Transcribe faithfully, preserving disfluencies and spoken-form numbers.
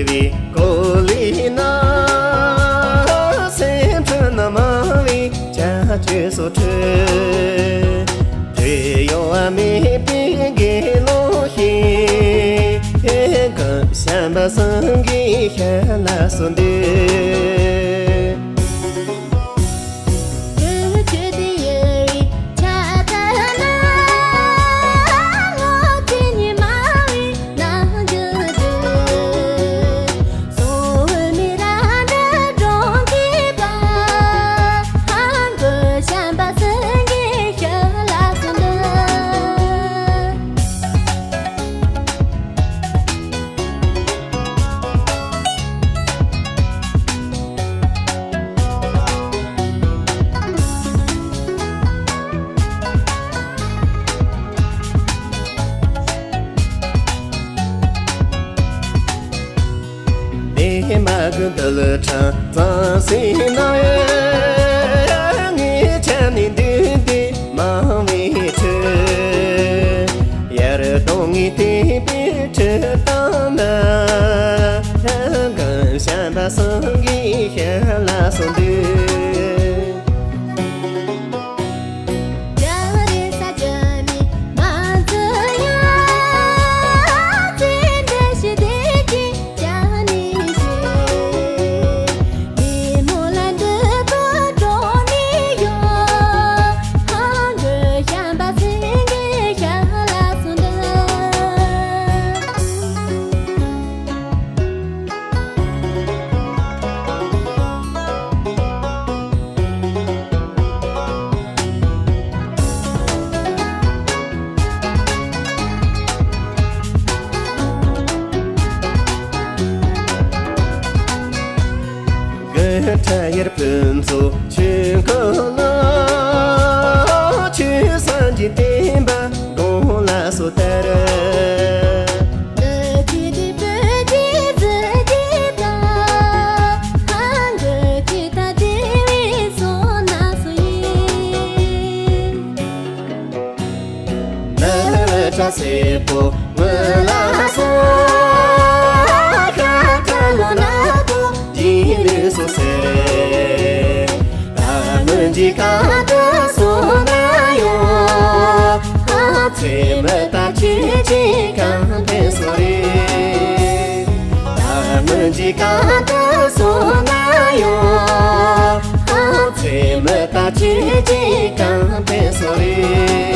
བའི་གོ་ལའི་ནང་། སེམས་ཁྲོད་ན་མང་བའི་བྱ་སྤྱོད་སོགས་འཕྲོས། དུས་ཡོང་བ་མེད་པའི་དགེ་སློང་ཞིག །གང་བྱམས་པ་སངས་རྒྱས་ཞལ་ལ་གསོལ་འདེབས། འདས་མ་གི་འདུལ་ཕྲེང་གཙང་སེལ་ནང་། ངེད་ཅག་ནི་འདུས་སྡེ་མང་བའི་ཁྲོད། ཡར་གདོང་ངེས་བསྟན་པའི་ཁྲིད་སྟོན་ན། གང་བྱམས་པ་སངས་རྒྱས་ཞལ་ལ་གསོལ་འདེབས། དགུན་ཁྲ་ཡར་ཕུན་ཚོགས་ཆོས་འཁོར་ལོ། ཆོས་སངས་རྒྱས་བསྟན་པ་དགུང་ལ་གསོལ་ལྟར། ནི་བཀྲ་སེར་པོ་ངུ་ལ་སོགས། ཤ་ཁྲ་ལོ་ནག་པོ་འཇིགས་ལུས་སོགས་ཟེར། ད་མི་འཇིགས་གང་དུ་སོང་ན་ཡང་། ཚེ་མི་རྟག་ཆོས་ཅན་གང་ཕན་སོགས་རེད། ད་མི་འཇིགས་གང་དུ་སོང་ན་ཡང་། ཚེ་མི་རྟག་ཆོས་ཅན་གང་ཕན་སོགས་རེད།